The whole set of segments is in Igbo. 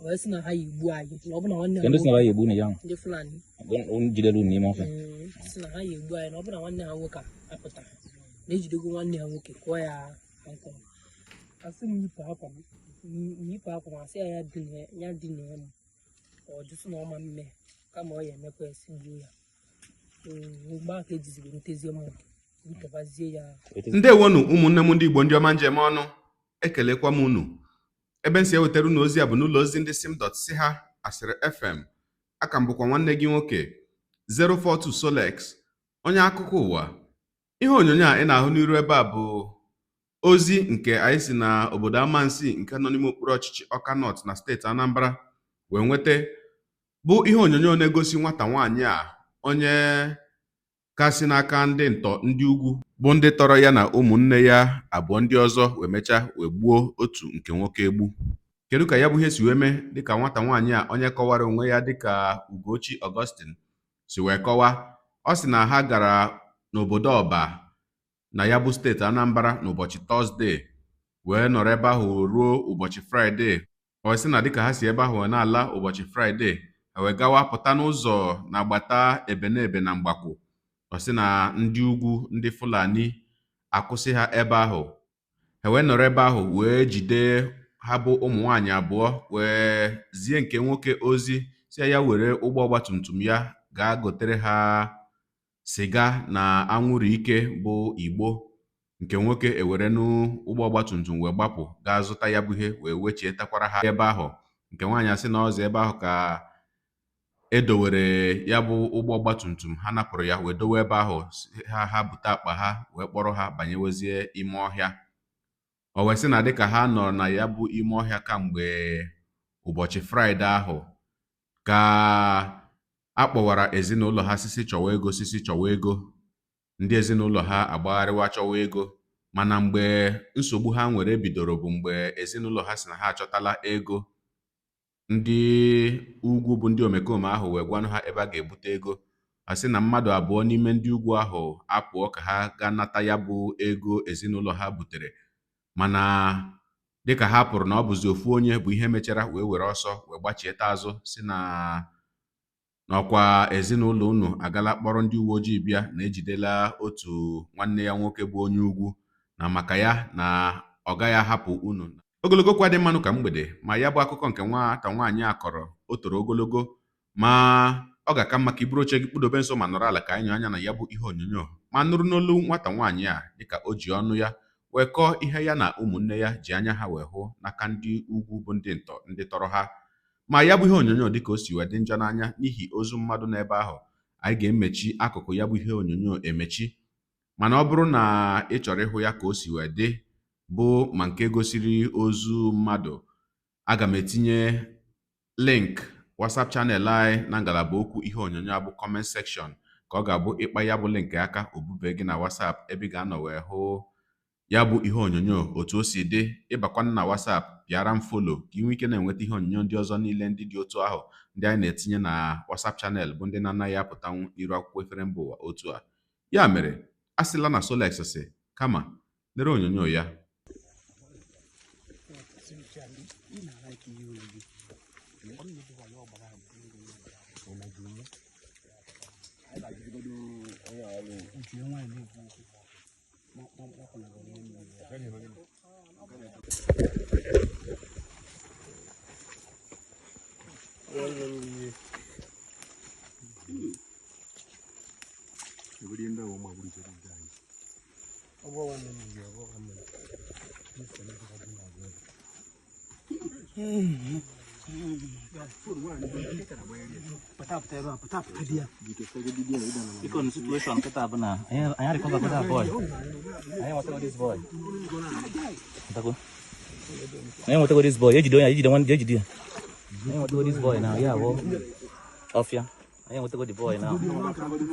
Wee sị na ha ya egbu anyị na ọ bụ na nwanne ha Ndị sị na nwoke ha ya egbu unu ya ndị Fulani unu jidere unu n'ime ọfịa. Sị na ha ya egbu anyị na ọ bụ na nwanne ha nwoke a apụta na ejidego nwanne ha nwoke kụọ ya ankọ. Asị m yipụ akwa m, yipụ akwa m, asị ya ya dina m, ọ jụ sị na ọ ma mme kama ọ ya emekwa ya si gbuo ya. Mgbe aka ejiziri ntezie mma gbutọbazie ya. Ndewonu ụmụnne m ndị Igbo, ndị ọma njem ọnụ, ekelekwa m unu. Ebe m si ewetara unu ozi a bụ n'ụlọ ozi ndị sim dot si ha asịrị FM. Aka m bụkwa nwanne gị nwoke 042 Solex, onye akụkọ ụwa. Ihe onyonyo a ị na-ahụ n'iru ebe a bụ ozi nke anyị si na obodo Amansi nke nọ n'ime okpuru ọchịchị Ọka North na steeti Anambra wee nweta, bụ ihe onyonyo na-egosi nwata nwaanyị a onye ka si n'aka ndị ntọ ndị ugwu bụ ndị tọrọ ya na ụmụnne ya abụọ ndị ọzọ wee mechaa wee gbuo otu nke nwoke egbu. Kedu ka ya bụ ihe si wee mee? Dịka nwata nwaanyị a onye kọwara onwe ya dịka Ugochi Augustine si wee kọwaa, ọ sị na ha gara n'obodo Ọba na ya bụ steeti Anambra n'ụbọchị Tọzdee wee nọrọ ebe ahụ ruo ụbọchị Fraịde. Ọ sị na dịka ha si ebe ahụ wee na-ala ụbọchị Fraịde, ha wee gawa pụta n'ụzọ na-agbata Ebenebe na Mgbakwu, ọ sị na ndị ugwu ndị Fulani akwụsị ha ebe ahụ. Ha wee nọrọ ebe ahụ wee jide ha bụ ụmụ nwaanyị abụọ, wee zie nke nwoke ozi si ya were ụgbọ ọgbatumtum ya gaa gotere ha siga na anwụrụ ike bụ igbo. Nke nwoke ewere n'ụgbọ ọgbatumtum wee gbapụ gaa zụta ya bụ ihe wee wechietakwara ha ebe ahụ. Nke nwaanyị asị na ọzọ ebe ahụ ka edowere ya bụ ụgbọ ọgbatumtum ha napụrụ ya wee dowe ebe ahụ, ha bute akpa ha wee kpọrọ ha banyewezie ime ọhịa. O wee sị na dịka ha nọ na ya bụ ime ọhịa kamgbe ụbọchị Fraịde ahụ ka a kpọwara ezinụlọ ha sisi chọwa ego, sisi chọwa ego. Ndị ezinụlọ ha agbagharịwa chọwa ego, mana mgbe nsogbu ha nwere bidoro bụ mgbe ezinụlọ ha si na ha achọtala ego, ndị ugwu bụ ndị omekome ahụ wee gwanụ ha ebe a ga-ebute ego. Ha sị na mmadụ abụọ n'ime ndị ugwu ahụ apụọ ka ha gaa nata ya bụ ego ezinụlọ ha butere, mana dịka ha pụrụ na ọ bụzi ofu onye bụ ihe mechara wee were ọsọ wee gbachieta azụ si na n'ọkwa ezinụlọ unu agala kpọrọ ndị uwe ojii bịa na ejidela otu nwanne ya nwoke bụ onye ugwu, na maka ya na ọ gaghị ahapụ unu. Ogologo kwa dị mmanụ ka mgbede, ma ya bụ akụkọ nke nwata nwaanyị a kọrọ o toro ogologo, ma ọ ga-aka mma ka iburu oche gị kpụdobe nso ma nọrọ ala ka anyị anya na ya bụ ihe onyonyo ma nụrụ n'olu nwata nwaanyị a dịka o ji ọnụ ya wee kọọ ihe ya na ụmụnne ya ji anya ha wee hụ n'aka ndị ugwu bụ ndị ntọ ndị tọrọ ha. Ma ya bụ ihe onyonyo dịka o si wee dị njọ n'anya n'ihi ozu mmadụ n'ebe ahụ, anyị ga-emechi akụkụ ya bụ ihe onyonyo emechi, mana ọ bụrụ na ị chọrọ ịhụ ya ka o si wee dị bụ ma nke gosiri ozu mmadụ, aga m etinye link WhatsApp channel anyị na ngalaba okwu ihe onyonyo a bụ comment section, ka ọ ga-abụ ịkpa ya bụ link aka obube gị na WhatsApp ebe ị ga-anọ wee hụ ya bụ ihe onyonyo otu o si dị. Ịbakwana na WhatsApp pịara m follow ka ị nwee ike na-enweta ihe onyonyo ndị ọzọ niile ndị dị otu ahụ ndị anyị na-etinye na WhatsApp channel bụ ndị na-anaghị apụtanwu n'iru akwụkwọ efere mba ụwa otu a. Ya mere a sịla na Solex si kama lere onyonyo ya. Iko na situation kịta bụ na anyị recover kịta boy. Anyị nwetago this boy. Nwetago. Anyị nwetago this boy. Ejide onye ejide nwanne ejide ya. Anyị nwetago this boy now. Ya bụ ọfịa. Anyị nwetago the boy now.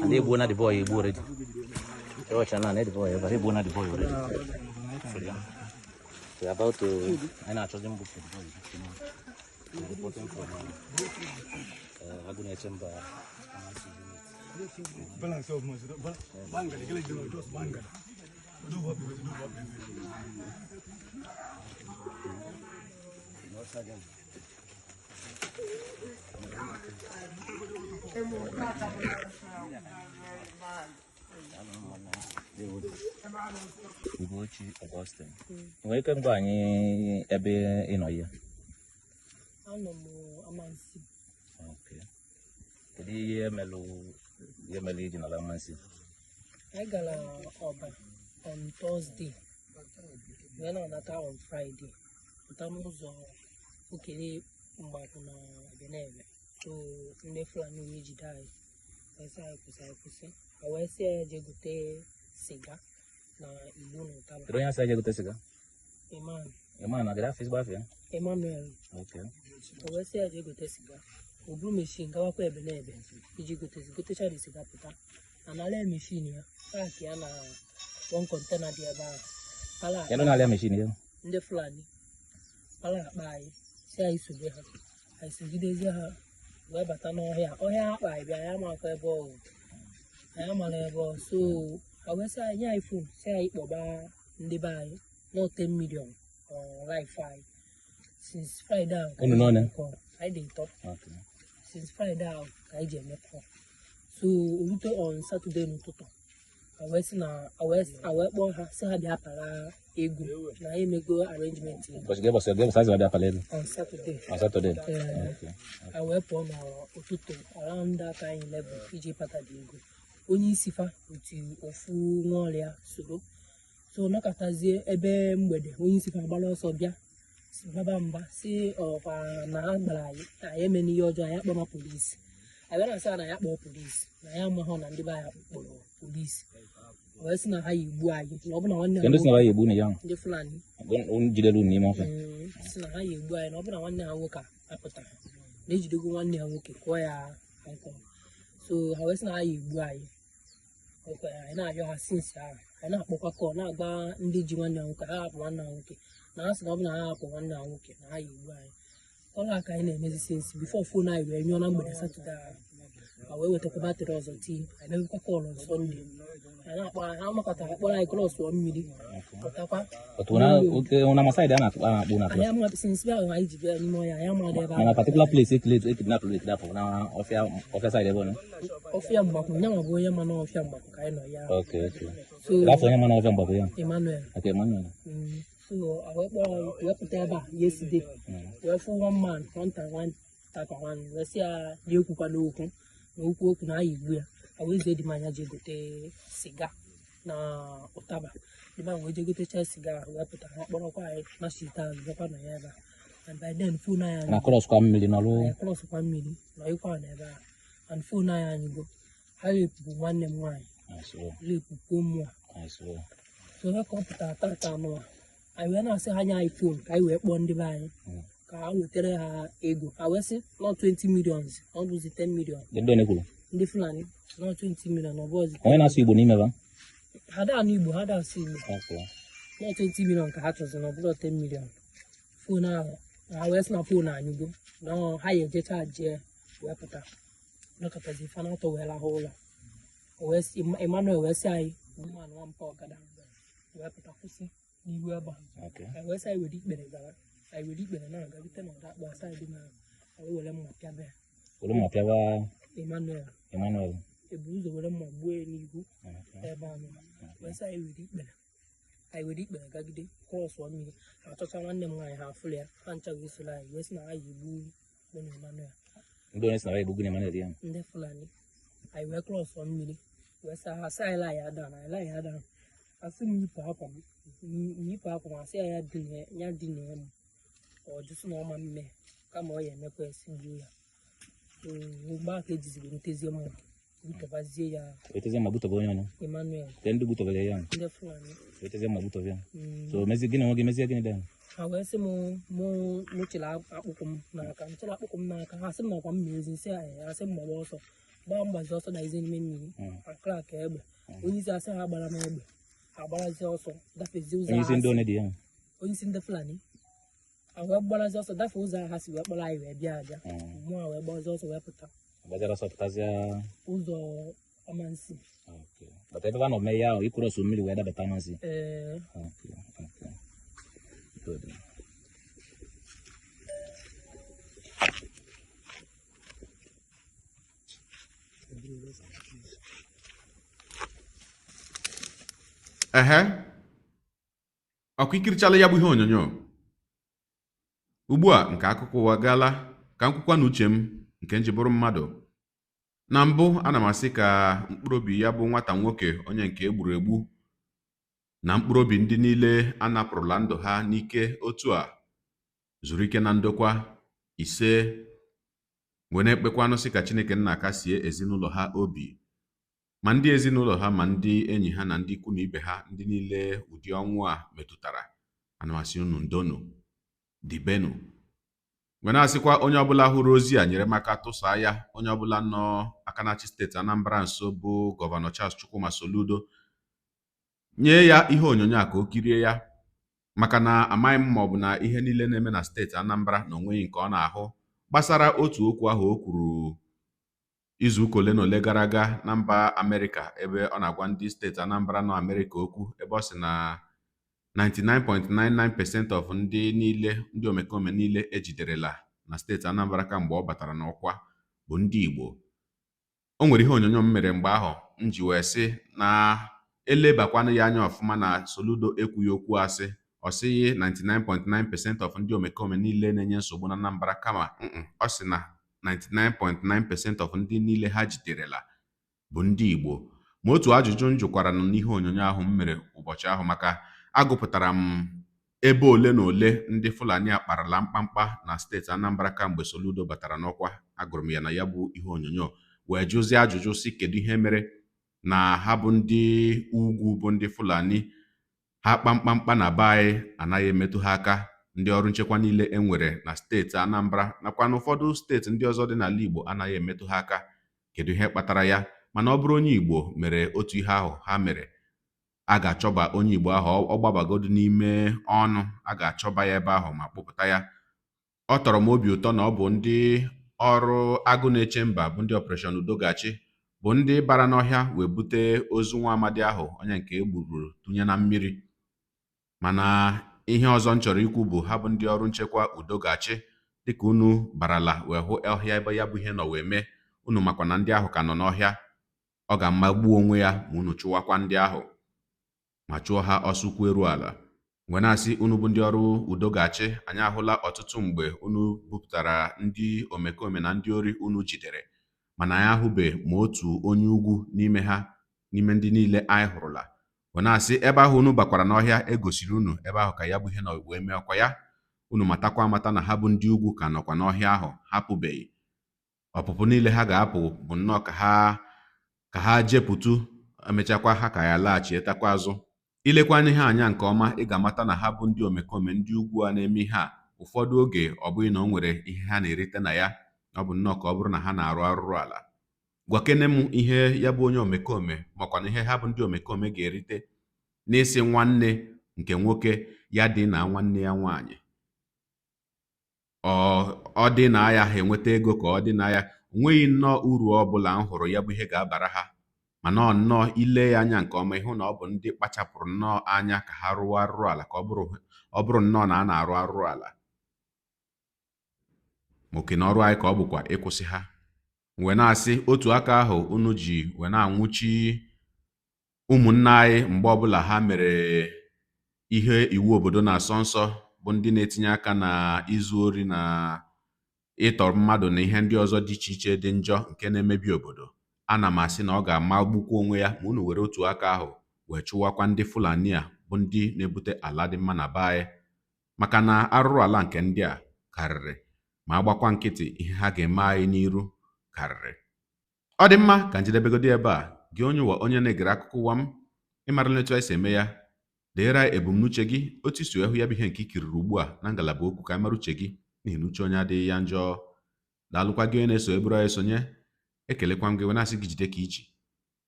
And egbuo na the boy egbuo already. Ewacha na the boy ebe egbuo na the boy already. So yeah. We are about to anyị na-achọzi mbụ the boy. Reporting from Agunechemba Balance of Bangala, just Bangala. Do what do what. Ugochi Augustine. Nwere ike ngwa anyị ebe ị nọ ya? Anọ m Amansi. Okay. Kedu ihe melụ iji nọrọ Amansi? Anyị gara Ọba on Thursday, wee na-anata on Friday, pụta n'ụzọ okere mgbapụ na Ebenebe. So ndị Fulani wee jide anyị, wee sị anyị kwụsị, anyị kwụsị. Ha wee sị ya jee gote siga na igbo na ụtaba. Kedu onye asị aje gote siga? Iman. Iman, na gịrị afọ ezigbo afọ ya? Emmanuel. Okay. O wee sị ya jee gote siga. O buru meshin gawakwa Ebenebe iji gote, gotecha dị siga pụta. Anala meshin ya, paakị ya na one container dị ebe ahụ. Pala Kedu na-alịa meshin ya? Ndị Fulani pala akpa anyị, si anyị sobe ha. Anyị sogidezie ha wee bata n'ọhịa. Ọhịa akpa anyị bịa, anyị amakwa ebe ọ bụ. Anyị amara ebe ọ. So ha wee sị anyị nye anyị phone, si anyị kpọba ndị be anyị nọ 10 million life anyị. Since Friday ahụ ka Unu anyị ji nọ ne? eme call. Anyị dị ịtọ. Okay. Since Friday ahụ ka anyị ji eme call. So o rute on Saturday n'ụtụtụ, ha wee sị na ha wee kpọọ ha sị ha bịa para ego na ha emego arrangement ya. Ụbọchị ga-ebọsị ga-ebọsị azụ abịa pala ego? On Saturday. On Saturday? Ee. Okay. Ha wee pụọ n'ụtụtụ around that time 11 iji pata dị ego. Onye isi fa otu ofu nwa ọrịa soro. So nọkọtazie ebe mgbede, onye isi fa agbara ọsọ bịa baba mba si ọkwa na ha gbara anyị na anyị emena ihe ọjọọ, anyị akpọrọ polisi. Anyị bịara sị ha na ya kpọọ polisi na ya amaghọ na ndị be anyị kpọrọ polisi. Wee sị na ha yi egbu anyị na ọ bụ na nwanne ha Kedu si na nwoke ya egbu na ya? Ndị Fulani. Unu jidere unu n'ime ọfịa? Sị na ha yi egbu anyị na ọ bụ na nwanne ha nwoke a apụtara na ejidego nwanne ha nwoke kụọ ya ankọ. So ha wee sị na ha yi egbu anyị. Okay, anyị na-arịọ ha since ahụ, anyị na-akpọkwa kọl na-agba ndị ji nwanne ha nwoke ha hapụ nwanne ha nwoke, na ha sị na ọ bụ na ha hapụ nwanne ha nwoke na ha yi egbu anyị. Ọrụ a ka anyị na-emezi since before phone anyị wee nyụọ na mgbede Saturday ahụ. Ha wee wetakwa battery ọzọ tii, anyị mebekwa call on Sunday. Anyị na-akpọ ha, ha makọtara kpọrọ anyị cross mmiri pụtakwa. Otu na oke na ama side a na-akpụ na Anyị ama since ahụ anyị ji bịa n'ime ọhịa, anyị amadị ebe mana ahụ. Particular place ekele ekidnap ekidnap na ọfịa ọfịa side ebe ọ nọ? Ọfịa mgbakwu, nyanwa bụ onye ma na ọfịa mgbakwu ka anyị nọ ya. Okay, okay. So Afọ onye ma na ọfịa mgbakwu ya? Emmanuel. Okay, Emmanuel. So wee kpọọ anyị wee pụta ebe a yesterday, wee fụ one man one time one type one, wee sị ya ya ekwukwa n'okwu na okwu okwu na aya igbu ya. A wee zie dị m anya jee gote siga na ụtaba. Dị m wee jee gotecha siga ahụ wee pụta, ha kpọrọkwa anyị machite azụ bịakwa na ya ebe a. And by then phone anyị Na cross kwa mmiri n'ọrụ. Anyị cross kwa mmiri na ịkwa na ebe a, and phone anyị anyịgo. Ha repụrụ nwanne m nwaanyị, I swear. repụkwuo mmụọ. I swear. So ha ka ọ pụtara tata anụ a, anyị wee na-asị ha nye anyị phone ka anyị wee kpọọ ndị be anyị ka ha wetara ha ego. Ha wee sị nọ 20 millions, ọ bụzi 10 million. Ndị onye kwuru? Ndị Fulani nọ 20 million, ọ bụzi. Onye na-asụ Igbo n'ime ba? Ha da anụ Igbo, ha da asụ Igbo. Okay. Nọ 20 million ka ha chọzi na ọ bụrụ 10 million. Phone ahụ, ha wee sị na phone anyụgo na ha ya ejecha jee wee pụta nọkọtazi ife na-atọ wee lahụ ụlọ. O wee sị Emmanuel wee sị anyị mmanụ nwampa ọkada wee pụta kwụsị n'ihu ebe a. Okay. Anyị wee sị anyị were ikpere gara, anyị were ikpere na-aga rute na ọda akpọ side na anyị were mma pịaba ya. Were mma pịawa? Emmanuel. Emmanuel. Ebu ụzọ were mma gbuo ya n'ihu Okay. ebe ahụ. Wee sị anyị were ikpere, anyị were ikpere gagide cross mmiri. Ha achọcha nwanne m nwaanyị, ha afụrụ ya. Ha ncha wee soro anyị wee sị na ha yi egbu mụ na Emmanuel. Ndị onye si na ya egbu gị na Emmanuel ya? Ndị Fulani. Anyị wee cross mmiri, wee sị ha sị anyị laa ya down, anyị laa ya down. Asị m yipụ akwa m, m yipụ akwa m, asị ya ya dine ya dine m. Ọ jụ sị na ọ ma mme, kama ọ ya emekwa esi gbuo ya. So mgbe ahụ ka ejiziri ntezie mma butobazie ya. Wetezi mma butobe onye onye? Emmanuel. Ke ndị butobere ya? Ndị Fulani. Wetezi mma butobe ya. Mm. So mezie gịnị onwe gị, mezie gịnị den? Ha wee sị m mụ chịrị akpụkwụ m n'aka, m chịrị akpụkwụ m n'aka. Ha sị m nakwa m ma ezi nsị anyị. Ha sị m gbaba ọsọ, gbaa mgbazi ọsọ na ezi n'ime mmiri. Akra ka egbe onye isi asị ha gbara m egbe, ha gbarazie ọsọ dafezie ụzọ Onye isi ha ndị si one dị ya? Onye isi ndị Fulani. Ha wee gbarazie ọsọ dafe ụzọ ha si wee kpọrọ anyị wee bịa abịa. Mụ a wee gbazie ọsọ wee pụta Gbazara ọsọ pụtazịa ụzọ Amansi. Okay. But ebe a nọ mee ya ahụ, ị cross mmiri wee dabata Amansi? Ee. Okay. Good. Ehe, ọkwa ikirichala ya bụ ihe onyonyo ugbu a nke akụkọ ụwa gaala ka m kwukwa na uche m nke m ji bụrụ mmadụ. Na mbụ, ana m asị ka mkpụrụ obi ya bụ nwata nwoke onye nke egburu egbu na mkpụrụ obi ndị niile a napụrụla ndụ ha n'ike otu a zuru ike na ndokwa. Ise, wee na-ekpekwanụ sị ka Chineke nna kasie ezinụlọ ha obi, ma ndị ezinụlọ ha, ma ndị enyi ha, na ndị ikwu na ibe ha, ndị niile ụdị ọnwụ a metụtara. Ana m asị unu ndonu dibenu, wee na-asịkwa onye ọbụla hụrụ ozi a nyere m aka tụsaa ya. Onye ọbụla nọ aka na-achị steeti Anambra nso, bụ Gọvanọ Charles Chukwuma Soludo, nye ya ihe onyonyo a ka o kirie ya, maka na amaghị m ma ọ bụ na ihe niile na-eme na steeti Anambra na onweghị nke ọ na-ahụ gbasara otu okwu ahụ o kwuru izuụka ole na ole gara aga na mba Amerịka, ebe ọ na-agwa ndị steeti Anambra nọ Amerịka okwu, ebe ọ sị na 99.99% of ndị niile, ndị omekome niile ejiderela na steeti Anambra kamgbe ọ batara n'ọkwa bụ ndị Igbo. O nwere ihe onyonyo m mere mgbe ahụ m ji wee sị na elebakwanụ ya anya ọfụma, na Soludo ekwughị okwu asị. Ọ sịghị 99.9% of ndị omekome niile na-enye nsogbu na Anambra, kama ọ sị na 99.9% of ndị niile ha jiderela bụ ndị Igbo. Ma otu ajụjụ m jụkwara nọ n'ihe onyonyo ahụ m mere ụbọchị ahụ, maka agụpụtara m ebe ole na ole ndị Fulani akparala mkpamkpa na steeti Anambra kamgbe Soludo batara n'ọkwa. Agụrụ m ya na ya bụ ihe onyonyo wee jụzie ajụjụ si kedu ihe mere na ha bụ ndị ugwu, bụ ndị Fulani, ha kpamkpamkpa na be anyị anaghị emetụ ha aka, ndị ọrụ nchekwa niile e nwere na steeti Anambra nakwa n'ụfọdụ steeti ndị ọzọ dị n'ala Igbo anaghị emetụ ha aka, kedu ihe kpatara ya? Mana ọ bụrụ onye Igbo mere otu ihe ahụ ha mere, a ga-achọba onye Igbo ahụ, ọ gbabagodu n'ime ọnụ, a ga-achọba ya ebe ahụ ma kpụpụta ya. Ọ tọrọ m obi ụtọ na ọ bụ ndị ọrụ agụ na-eche mba, bụ ndị Operation Udo Ga-achị, bụ ndị bara n'ọhịa wee bute ozu nwa amadi ahụ onye nke e gburu tụnye na mmiri. Mana ihe ọzọ m chọrọ ikwu bụ, ha bụ ndị ọrụ nchekwa Udo Ga-achị, dịka unu barala wee hụ ọhịa ebe ya bụ ihe nọ wee mee, unu makwa na ndị ahụ ka nọ n'ọhịa. Ọ ga-amagbu onwe ya ma unu chụwakwa ndị ahụ ma chụọ ha ọsọ ụkwụ eru ala. Wee na-asị unu bụ ndị ọrụ Udo Ga-achị, anyị ahụla ọtụtụ mgbe unu bupụtara ndị omekome na ndị ori unu jidere, mana anyị ahụbe ma otu onye ugwu n'ime ha, n'ime ndị niile anyị hụrụla. Wee na-asị ebe ahụ unu bakwara n'ọhịa e gosiri unu ebe ahụ ka ya bụ ihe nọ wee mee ọkwa ya, unu matakwa amata na ha bụ ndị ugwu ka nọkwa n'ọhịa ahụ, hapụbeghị. Ọpụpụ niile ha ga-apụ bụ nnọọ ka ha jepụtụ, emechakwa ha ka ya laghachietakwa azụ. Ilekwa anya ha anya nke ọma, ị ga-amata na ha bụ ndị omekome ndị ugwu a na-eme ihe a, ụfọdụ oge ọ bụghị na o nwere ihe ha na-erite na ya, ọ bụ nnọọ ka ọ bụrụ na ha na-arụ arụrụ ala. Gwakene m ihe ya bụ onye omekome, makwa na ihe ha bụ ndị omekome ga-erite n'ịsị nwanne nke nwoke ya dị na nwanne ya nwaanyị ọ dị na ya ha enweta ego ka ọ dị na ya. O nweghị nnọọ uru ọ bụla m hụrụ ya bụ ihe ga-abara ha. Mana ọ nnọọ ile ya anya nke ọma, ịhụ na ọ bụ ndị kpachapụrụ nnọọ anya ka ha rụọ arụrụ ala, ka ọ bụrụ nnọọ na a na-arụ arụrụ ala. Ma oke na ọrụ anyị ka ọ bụkwa ịkwụsị ha. Wee na-asị otu aka ahụ unu ji wee na-anwụchi ụmụnne anyị mgbe ọbụla ha mere ihe iwu obodo na-asọ nsọ, bụ ndị na-etinye aka na izu ori na ịtọrọ mmadụ na ihe ndị ọzọ dị iche iche dị njọ nke na-emebi obodo, ana m asị na ọ ga-amagbukwa onwe ya ma unu were otu aka ahụ wee chụwakwa ndị Fulani a, bụ ndị na-ebute ala dị mma na be anyị, maka na arụrụ ala nke ndị a karịrị. Ma agbakwa nkịtị, ihe ha ga-eme anyị n'iru karịrị. Ọ dị mma ka njedebegodi ebe a. Gị onye ụwa, onye na-egere akụkọ ụwa m, ịmarala etu anyị si eme ya. Deere anyị ebumnuche gị, otu isi wee hụ ya bụ ihe nke i kiriri ugbu a, na ngalaba okwu, ka anyị mara uche gị, n'ihi na uche onye adịghị ya njọ. Daalụkwa gị onye na-eso eburu anyị sonye. Ekelekwa m gị wee na-asị gị jide ka iji.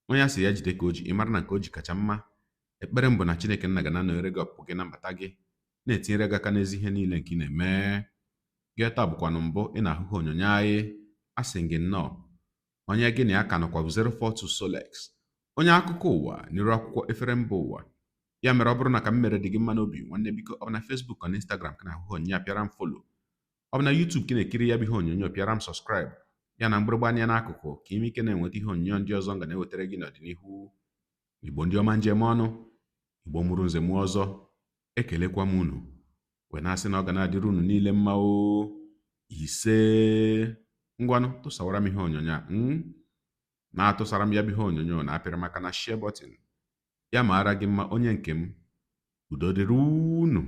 Onye a sị ya jide ka o ji, ị mara na nke o ji kacha mma. Ekpere m bụ na Chineke nna ga na-anọnyere gị, ọpụpụ gị na mbata gị, na-etinyere gị aka n'ezi ihe niile nke ị na-eme gị. Taa bụkwanụ mbụ ị na-ahụhụ onyonyo anyị, asị gị nnọọ. Onye gị na ya ka nọkwa bụ 042 Solex, onye akụkọ ụwa n'iru akwụkwọ efere mba ụwa. Ya mere, ọ bụrụ na ka m mere dị gị mma n'obi, nwanne, biko, ọ bụ na Facebook ọ na Instagram ka na-ahụhụ onyonyo a, pịara m follow. Ọ bụ na YouTube ka ị na-ekiri ya bụ ihe onyonyo, pịara m subscribe, ya na mgbịrịgba anya n'akụkụ, ka ime ike na-enweta ihe onyonyo ndị ọzọ m ga na-ewetara gị n'ọdịnihu. Igbo ndị ọma, njem ọnụ. Igbo mụrụ nze mụọ ọzọ, ekelekwa m unu wee na-asị na ọ ga na-adịrị unu niile mma o. Ise, ngwanụ, tụsawara m ihe onyonyo a, na-atụsara m ya bụ ihe onyonyo na apịrị maka na share button. Ya maara gị mma, onye nke m. Udo dịrị unu.